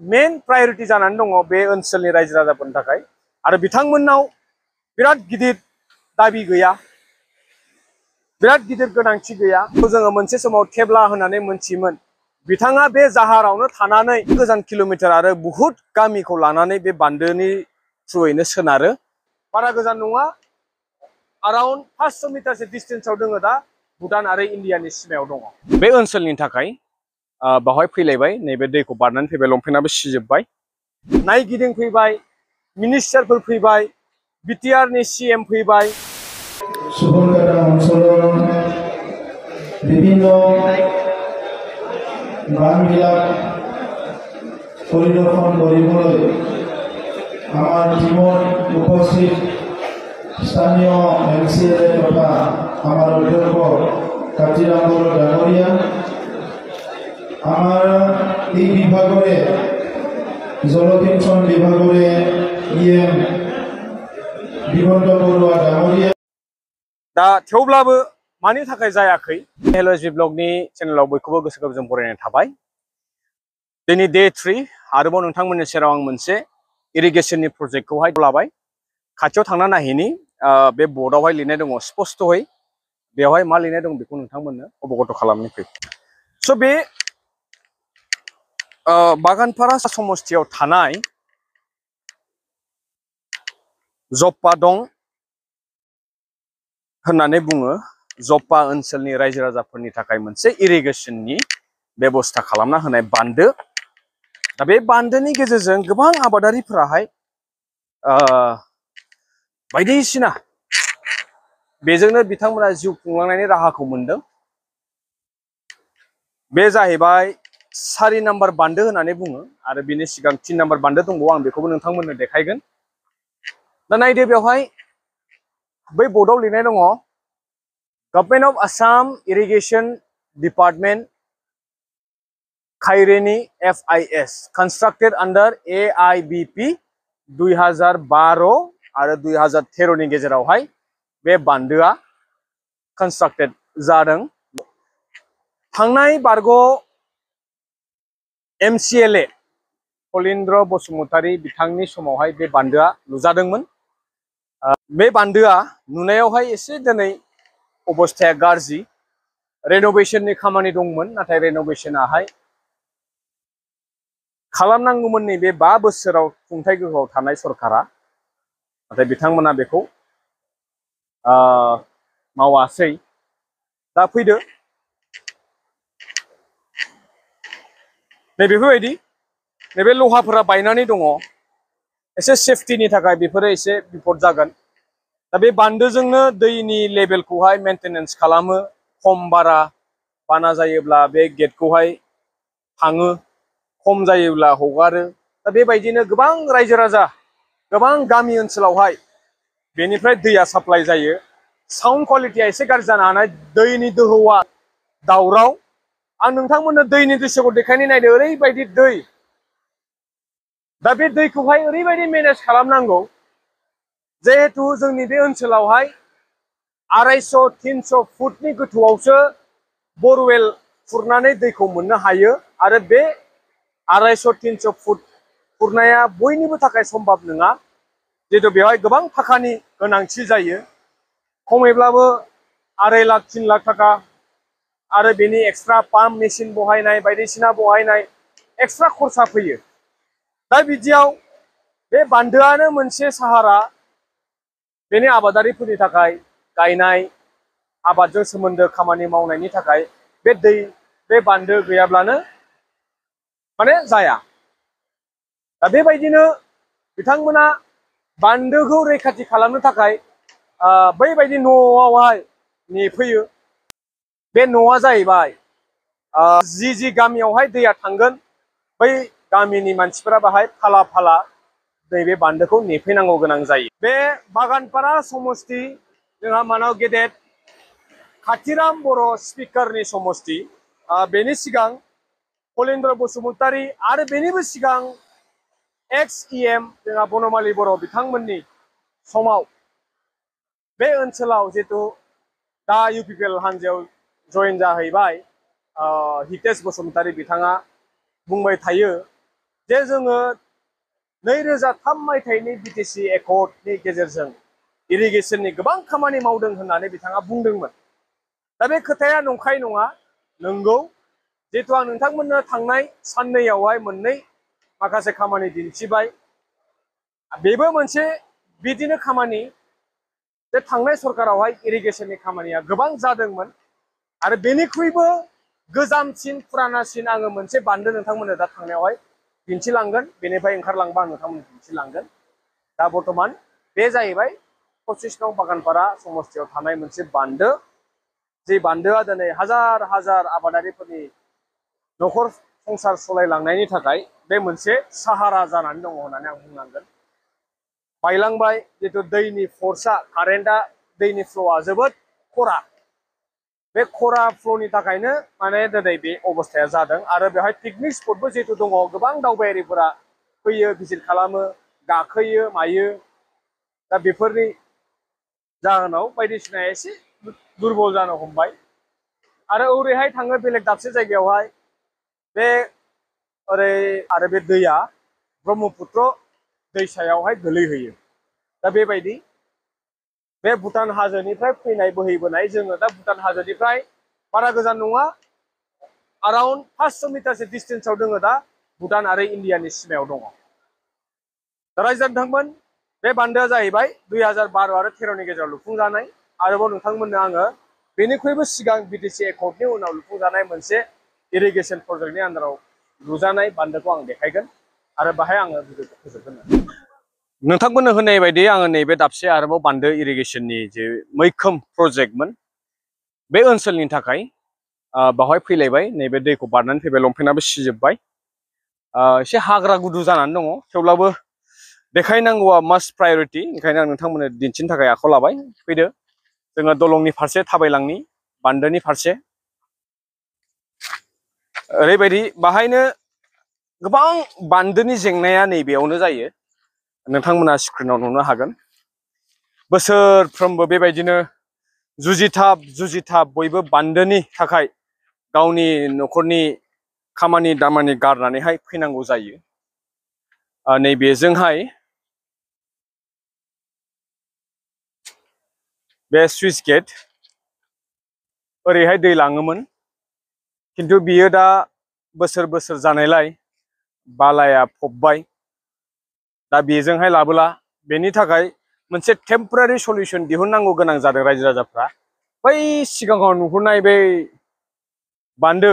मेन priority जानानै दङ बे ओनसोलनि रायजो राजाफोरनि थाखाय आरो बिथांमोननाव बिराद गिदिर दाबि गैया, बिराद गिदिर गोनांथि गैया। जोङो मोनसे समाव थेब्ला होननानै मोनथियोमोन। बिथाङा बे जाहारावनो थानानै गोजान किल'मिटार आरो बुहुत गामिखौ लानानै बे बान्दोनि थ्रुयैनो सोनारो। बारा गोजान नङा, अराउन्ड 500 मिटारसो डिस्टेन्सआव दङ दा भुटान आरो इन्डियानि सिमायाव दङ। बे ओनसोलनि थाखाय बावहाय फैलायबाय, नैबे दैखौ बारनानै फैबाय, लंपेन्टआबो सिजोब्बाय, नायगिदिंफैबाय, मिनिस्टारफोर फैबाय, बिटिआरनि CM फैबाय। সুবর্ণকাটা অঞ্চলৰ বিভিন্ন বানবিলাক পৰিদৰ্শন কৰিবলৈ আমাৰ টিমত উপস্থিত স্থানীয় MCLA তথা আমাৰ অধ্যক্ষ কাজিৰাম বড়ো ডাঙৰীয়া, আমাৰ এই বিভাগৰে জলসিঞ্চন বিভাগৰে EM দিগন্ত বৰুৱা ডাঙৰীয়া। दा थेवब्लाबो मानि थाखाय जायाखै, हेलो SB ब्लगनि चेनेलाव बयखौबो गोसो गोरबोजों बरायनाय थाबाय। दिनै डे 3 आरोबाव नोंथांमोननि सेराव आं मोनसे इरिगेशननि प्रजेक्टखौहाय लाबाय। खाथियाव थांना नायहैनि, बे बर्डआवहाय लिरनाय दङ स्पष्टयै, बेवहाय मा लिरनाय दं बेखौ नोंथांमोननो अबगत खालामनो फै। स' बे बागानपारा समस्थियाव थानाय जप्पा दं होननानै बुङो, जप्पा ओनसोलनि रायजो राजाफोरनि थाखाय मोनसे इरिगेशननि बेबस्था खालामना होनाय बान्दो। दा बे बान्दोनि गेजेरजों गोबां आबादारिफोराहाय बायदिसिना बेजोंनो बिथांमोना जिउ खुंलांनायनि राहाखौ मोनदों। बे जाहैबाय 4 नाम्बार बान्दो होननानै बुङो आरो बिनि सिगां 3 नाम्बार बान्दो दंबावो, आं बेखौबो नोंथांमोननो देखायगोन। दा नायदो, बेवहाय बै बर्डआव लिरनाय दङ government of Assam irrigation department खाइरेनी FIS कन्स्ट्राक्टेड आन्डार AIBP 2012 आरो 2013 नि गेजेरावहाय बे बान्दोआ कन्स्ट्राक्टेड जादों। थांनाय बारग' MCLA कलिन्द्र बसुमतारी बिथांनि समावहाय बे बान्दोआ लुजादोंमोन। बे बान्दोआ नुनायावहाय एसे दिनै अबस्थाया गाज्रि, रेनोवेशननि खामानि दंमोन, नाथाय रेनोवेशनाहाय खालामनांगौमोन नैबे 5 बोसोराव खुंथाय गोहोआव थानाय सरकारा, नाथाय बिथांमोना बेखौ मावासै। दा फैदो, नैबेफोरबायदि नैबे लहाफोरा बायनानै दङ, एसे सेफटिनि थाखाय बेफोरो एसे बिपद जागोन। दा बे बान्दोजोंनो दैनि लेभेलखौहाय मेंटेनेन्स खालामो, खम बारा बाना जायोब्ला बे गेटखौहाय थाङो, खम जायोब्ला हगारो। दा बेबायदिनो गोबां रायजो राजा, गोबां गामि ओनसोलावहाय बेनिफ्राय दैया साप्लाइ जायो। साउन्ड क्वालिटिया एसे गाज्रि जानो हानाय, दैनि दोहौआ दावराव। आं नोंथांमोननो दैनि दृश्यखौ देखायनो नायदो, ओरैबायदि दै। दा बे दैखौहाय ओरैबायदि मेनेज खालामनांगौ जिहेतु जोंनि बे ओनसोलावहाय 250-300 फुटनि गोथौआवसो बरवेल खुरनानै दैखौ मोननो हायो आरो बे 250-300 फुट खुरनाया बयनिबो थाखाय सम्भब नङा, जिहेतु बेवहाय गोबां थाखानि गोनांथि जायो। खमैब्लाबो 2.5 लाख-3 लाख थाखा आरो बेनि एक्सट्रा पाम्प मेसिन बहायनाय, बायदिसिना बहायनाय एक्सट्रा खरसा फैयो। दा बिदियाव बे बान्दोआनो मोनसे साहारा बेनि आबादारिफोरनि थाखाय, गायनाय आबादजों सोमोन्दो खामानि मावनायनि थाखाय बे बान्दो गैयाब्लानो माने जाया। दा बेबायदिनो बिथांमोना बान्दोखौ रैखाथि खालामनो थाखाय बैबायदि न'आवहाय नेफैयो। बे न'आ जाहैबाय जि गामियावहाय दैया थांगोन, बै गामिनि मानसिफोरा बाहाय फाला फाला नैबे बान्दोखौ नेफैनांगौ गोनां जायो। बे बागानपारा समस्ति जोंहा मानाव गेदेर काथिराम बर' स्पिकारनि समस्ति, बेनि सिगां कलिन्द्र बसुमतारी आरो बेनिबो सिगां EM जोंहा बनमालि बर' बिथांमोननि समाव बे ओनसोलाव जिहेतु दा UPPL हान्जायाव जयेन जाहैबाय हितेश बसुमतारी बिथाङा बुंबाय थायो जे जोङो 2003 मायथाइनि बिटिसि एकर्डनि गेजेरजों इरिगेसननि गोबां खामानि मावदों होननानै बिथाङा बुंदोंमोन। दा बे खोथाया नंखाय नङा, नंगौ। जिहेतु आं नोंथांमोननो थांनाय साननैयावहाय मोननै माखासे खामानि दिन्थिबाय। बेबो मोनसे बिदिनो खामानि जे थांनाय सरकारावहाय इरिगेसननि खामानिया गोबां जादोंमोन आरो बेनिख्रुइबो गोजामसिन फुरानासिन आङो मोनसे बान्दो नोंथांमोननो दा थांनायावहाय दिन्थिलांगोन। बेनिफ्राय ओंखारलांबा आं नोंथांमोननो दिन्थिलांगोन। दा बर्थमान बे जाहैबाय 25 नं बागानपारा समस्थियाव थानाय मोनसे बान्दो। जे बान्दोआ दिनै हाजार हाजार आबादारिफोरनि न'खर संसार सलायलांनायनि थाखाय बे मोनसे साहारा जानानै दङ होननानै आं बुंनांगोन। बायलांबाय जितु दैनि फर्सआ, कारेन्टआ, दैनि फ्ल'आ जोबोद खरा। बे खरा फ्ल'नि थाखायनो माने दिनै बे अबस्थाया जादों। आरो बेवहाय पिकनिक स्पटबो जिहेतु दङ, गोबां दावबायारिफोरा फैयो, भिजिट खालामो, गाखोयो, मायो। दा बेफोरनि जाहोनाव बायदिसिना एसे दुरबल जानो हमबाय। आरो ओरैहाय थाङो बेलेग दाबसे जायगायावहाय बे ओरै आरो बे दैया ब्रह्मपुत्र दैसायावहाय गोलैहैयो। दा बेबायदि बे भुटान हाजोनिफ्राय फैनाय बोहैबोनाय, जोङो दा भुटान हाजोनिफ्राय बारा गोजान नङा, अराउन्ड 500 मिटारसो डिस्टेन्सआव दोङो दा भुटान आरो इण्डियानि सिमायाव दङ। दा रायजो नोंथांमोन, बे बान्दोआ जाहैबाय 2012 आरो 13नि गेजेराव लुफुंजानाय। आरोबाव नोंथांमोननो आङो बेनिख्रुइबो सिगां बिटिसि एकर्डनि उनाव लुफुंजानाय मोनसे इरिगेसन प्रजेक्टनि आन्दाराव लुजानाय बान्दोखौ आं देखायगोन आरो बाहाय आङो भिडिअखौ फोजोबगोन। नोंथांमोननो होनाय बायदि आङो नैबे दाबसे आरोबाव बान्दो इरिगेसननि जे मैखोम प्रजेक्टमोन बे ओनसोलनि थाखाय बावहाय फैलायबाय। नैबे दैखौ बारनानै फैबाय, लंपेन्टआबो सिजोब्बाय, एसे हाग्रा गुदु जानानै दङ। थेवब्लाबो देखायनांगौआ मास्ट प्रायरिटि, ओंखायनो आं नोंथांमोननो दिन्थिनो थाखाय आखायाव लाबाय। फैदो जोङो दलंनि फारसे थाबायलांनि, बान्दोनि फारसे। ओरैबायदि बाहायनो गोबां बान्दोनि जेंनाया नैबेयावनो जायो, नोंथांमोना स्क्रिनाव नुनो हागोन। बोसोरफ्रोमबो बेबायदिनो जुजिथाब बयबो बान्दोनि थाखाय गावनि न'खरनि खामानि दामानि गारनानैहाय फैनांगौ जायो। नैबेजोंहाय बे सुइस गेट ओरैहाय दै लाङोमोन, खिन्थु बियो दा बोसोर जानायलाय बालाया फबबाय। दा बेजोंहाय लाबोला, बेनि थाखाय मोनसे टेम्परारि सलिउसन दिहुननांगौ गोनां जादों रायजो राजाफ्रा। बै सिगाङाव नुहुरनाय बै बान्दो,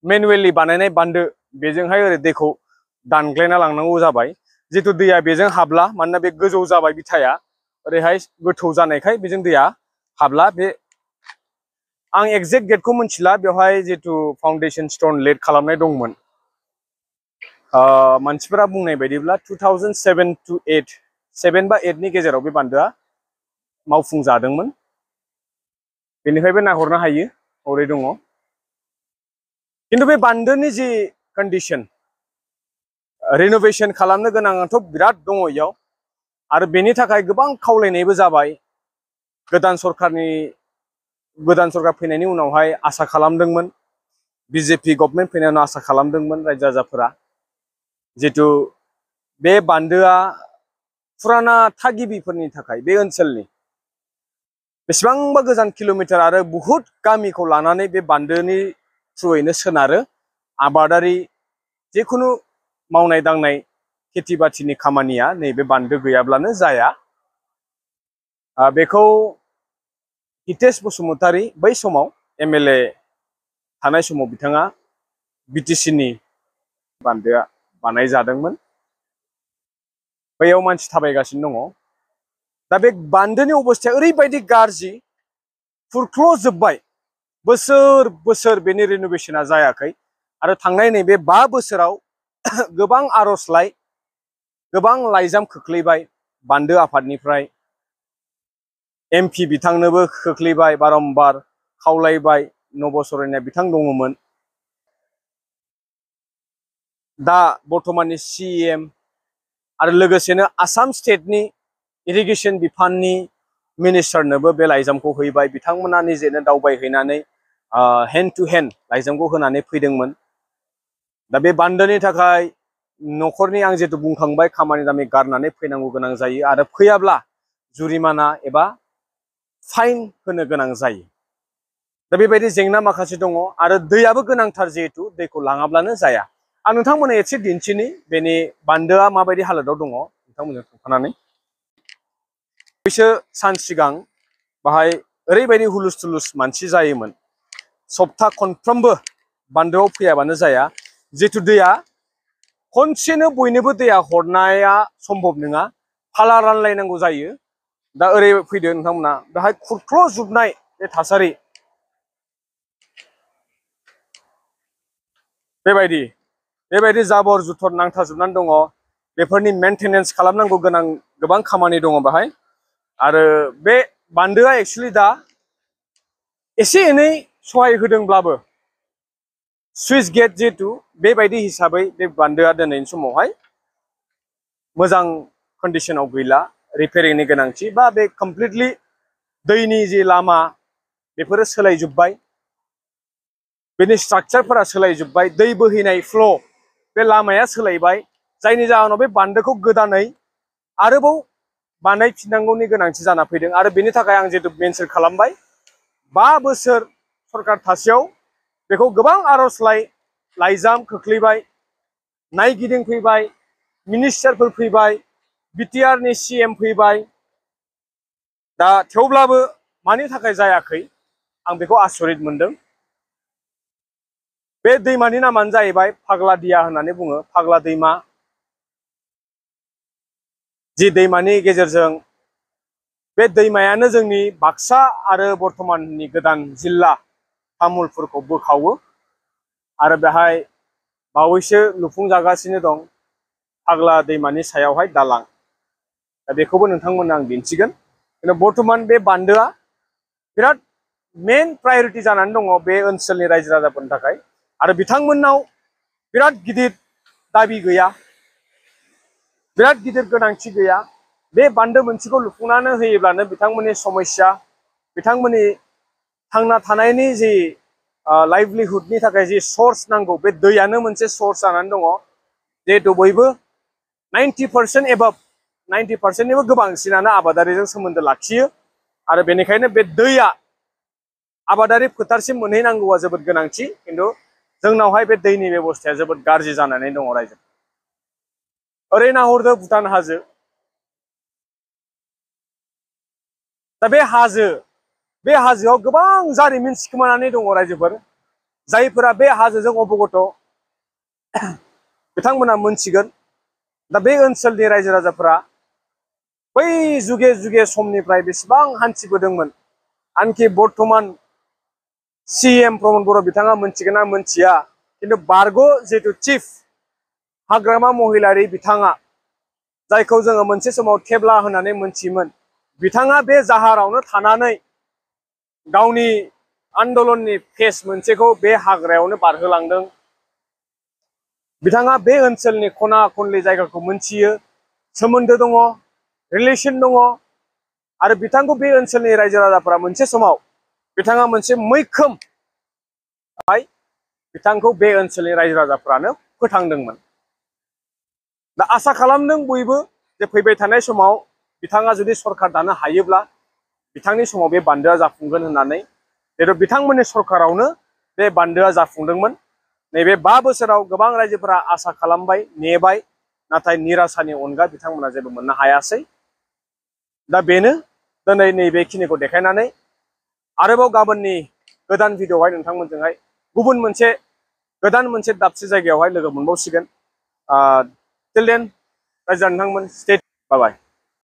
मेनुवेलि बानायनाय बान्दो, बेजोंहाय ओरै दैखौ दानग्लायना लांनांगौ जाबाय। जितु दैया बेजों हाबला, मानोना बे गोजौ जाबाय बिथाया, ओरैहाय गोथौ जानायखाय बेजों दैया हाबला। बे आं एक्जेक्ट डेटखौ मिथिला, बेवहाय जितु फाउन्डेसन स्टोन लेड खालामनाय दंमोन, मानसिफोरा बुंनाय बायदिब्ला 2007 to 8, 7 बा 8 नि गेजेराव बे बान्दोआ मावफुंजादोंमोन। बेनिफ्रायबो नाहरनो हायो, हरै दङ। खिन्थु बे बान्दोनि जि कन्डिसन, रिनोभेसन खालामनो गोनाङाथ' बिराद दङ इयाव। आरो बेनि थाखाय गोबां खावलायनायबो जाबाय। गोदान सरकार फैनायनि उनावहाय आसा खालामदोंमोन, बिजेपि गभर्नमेन्ट फैनायनि उनाव आसा खालामदोंमोन रायजो राजाफोरा, जितु बे बान्दोआ फुराना थागिबिफोरनि थाखाय बे ओनसोलनि बेसेबांबा गोजान किल'मिटार आरो बुहुत गामिखौ लानानै बे बान्दोनि थ्रुयैनो सोनारो। आबादारि जिखुनु मावनाय दांनाय खेथि बाथिनि खामानिया नैबे बान्दो गैयाब्लानो जाया। बेखौ हितेश बसुमतारी बै समाव एमएलए थानाय समाव बिथाङा बिटिसिनि बान्दोआ बानायजादोंमोन। बैयाव मानसि थाबायगासिनो दङ। दा बे बान्दोनि अबस्थाया ओरैबायदि गाज्रि, खुरख्ल'जोब्बाय। बोसोर बेनि रिनोभेसना जायाखै। आरो थांनाय नैबे 5 बोसोराव गोबां आर'जलाइ, गोबां लाइजाम खोख्लैबाय बान्दो आफादनिफ्राय। MP बिथांनोबो खोख्लैबाय, बारम्बार खावलायबाय। नब सरायना बिथां दङमोन। दा बर्थमाननि CM आरो लोगोसेनो आसाम स्टेटनि इरिगेसन बिफाननि मिनिस्टारनोबो बे लाइजामखौ हैबाय। बिथांमोना निजेनो दावबायहैनानै हेन्ड टु हेन्ड लाइजामखौ होनानै फैदोंमोन। दा बे बान्दोनि थाखाय न'खरनि आं जेतु बुंखांबाय खामानि दामानि गारनानै फैनांगौ गोनां जायो आरो फैयाब्ला जुरिमाना एबा फाइन होनो गोनां जायो। दा बेबायदि जेंना माखासे दङ आरो दैयाबो गोनांथार जिहेतु दैखौ लाङाब्लानो जाया। आं नोंथांमोननो एसे दिन्थिनि बेनि बान्दोआ माबायदि हालोदाव दङ नोंथांमोनजों थांफानानै। बैसो सान सिगां बाहाय ओरैबायदि हुलुस थुलुस मानसि जायोमोन, सप्ता खनफ्रोमबो बान्दोआव फैयाबानो जाया। जिहेतु दैया खनसेनो बयनोबो दैया हरनाया सम्भब नङा, फाला रानलायनांगौ जायो। दा ओरै फैदो नोंथांमोना, बेहाय खुरख्ल'जोबनाय बे थासारि बेबायदि जाबर जुथर नांथाजोबनानै दङ। बेफोरनि मेनटेनेन्स खालामनांगौ गोनां गोबां खामानि दङ बेहाय। आरो बे बान्दोआ एक्सुअलि दा एसे एनै सहाय होदोंब्लाबो सुइस गेट जिहेतु बेबायदि हिसाबै बे बान्दोआ दिनैनि समावहाय मोजां कन्डिशनाव गैला। रिपेयारिंनि गोनांथि बा बे कमप्लिटलि दैनि जे लामा बेफोरो सोलायजोब्बाय, बेनि स्ट्राक्चारफोरा सोलायजोब्बाय, दै बोहैनाय फ्ल' बे लामाया सोलायबाय, जायनि जाहोनाव बे बान्दोखौ गोदानै आरोबाव बानायफिननांगौनि गोनांथि जाना फैदों। आरो बेनि थाखाय आं जिहेतु मेनसन खालामबाय 5 बोसोर सरकार थासेयाव बेखौ गोबां आर'जलाइ लाइजाम खोख्लैबाय, नायगिदिंफैबाय, मिनिस्टारफोर फैबाय, बिटिआरनि CM फैबाय। दा थेवब्लाबो मानि थाखाय जायाखै आं बेखौ आसरित मोनदों। बे दैमानि नामानो जाहैबाय फाग्लादिया होननानै बुङो, फाग्ला दैमा। जि दैमानि गेजेरजों बे दैमायानो जोंनि बाक्सा आरो बर्तमाननि गोदान जिल्ला तामुलपुरखौ बोखावो। आरो बेहाय बावैसो लुफुंजागासिनो दं फाग्ला दैमानि सायावहाय दालां। दा बेखौबो नोंथांमोननो आं दिन्थिगोन। किन्तु बर्तमान बे बान्दोआ बिराद मेन प्रायरिटि जानानै दङ बे ओनसोलनि रायजो राजाफोरनि थाखाय। आरो बिथांमोननाव बिराद गिदिर दाबि गैया, बिराद गिदिर गोनांथि गैया। बे बान्दो मोनसेखौ लुफुंनानै होयोब्लानो बिथांमोननि समस्या, बिथांमोननि थांना थानायनि जि लाइभलिहुडनि थाखाय जि सर्स नांगौ, बे दैयानो मोनसे सर्स जानानै दङ। जिहेतु बयबो 90% एबाब 90%निबो गोबांसिनानो आबादारिजों सोमोन्दो लाखियो। आरो बेनिखायनो बे दैया आबादारि फोथारसिम मोनहैनांगौआ जोबोद गोनांथि। किन्तु जोंनावहाय बे दैनि बेबस्थाया जोबोद गाज्रि जानानै दङ रायजो। ओरै नाहरदो भुटान हाजो। दा बे हाजोआव गोबां जारिमिन सिखोमानानै दङ रायजोफोर, जायफोरा बे हाजोजों अबगत बिथांमोना मोनथिगोन। दा बे ओनसोलनि रायजो राजाफोरा बै जुगे जुगे समनिफ्राय बेसेबां हान्थिबोदोंमोन, आनखि बर्तमान CM प्रमद बर' बिथाङा मोनथिगोन ना मोनथिया, किन्तु बारग' जिहेतु चिफ हाग्रामा महिलारि बिथाङा, जायखौ जोङो मोनसे समाव थेब्ला होननानै मोनथियोमोन, बिथाङा बे जाहारावनो थानानै गावनि आन्दलननि फेस मोनसेखौ बे हाग्रायावनो बारहोलांदों। बिथाङा बे ओनसोलनि खना खनलि जायगाखौ मोनथियो, सोमोन्दो दङ, रिलेसन दङ। आरो बिथांखौ बे ओनसोलनि रायजो राजाफोरा मोनसे समाव बिथाङा मोनसे मैखोम बिथांखौ बे ओनसोलनि रायजो राजाफ्रानो फोथांदोंमोन। दा आसा खालामदों बयबो जे फैबाय थानाय समाव बिथाङा जुदि सरकार दानो हायोब्ला बिथांनि समाव बे बान्दोआ जाफुंगोन होननानै। जेराव बिथांमोननि सरकारावनो बे बान्दोआ जाफुंदोंमोन। नैबे 5 बोसोराव गोबां रायजोफोरा आसा खालामबाय, नेबाय, नाथाय निराशानि अनगा बिथांमोना जेबो मोननो हायासै। दा बेनो दिनै नैबेखिनिखौ देखायनानै आरोबाव गाबोननि गोदान भिडिअ'आवहाय नोंथांमोनजोंहाय गुबुन मोनसे गोदान मोनसे दाबसे जायगायावहाय लोगो मोनबावसिगोन। टिल देन रायजो नोंथांमोन स्टे बाय बाय।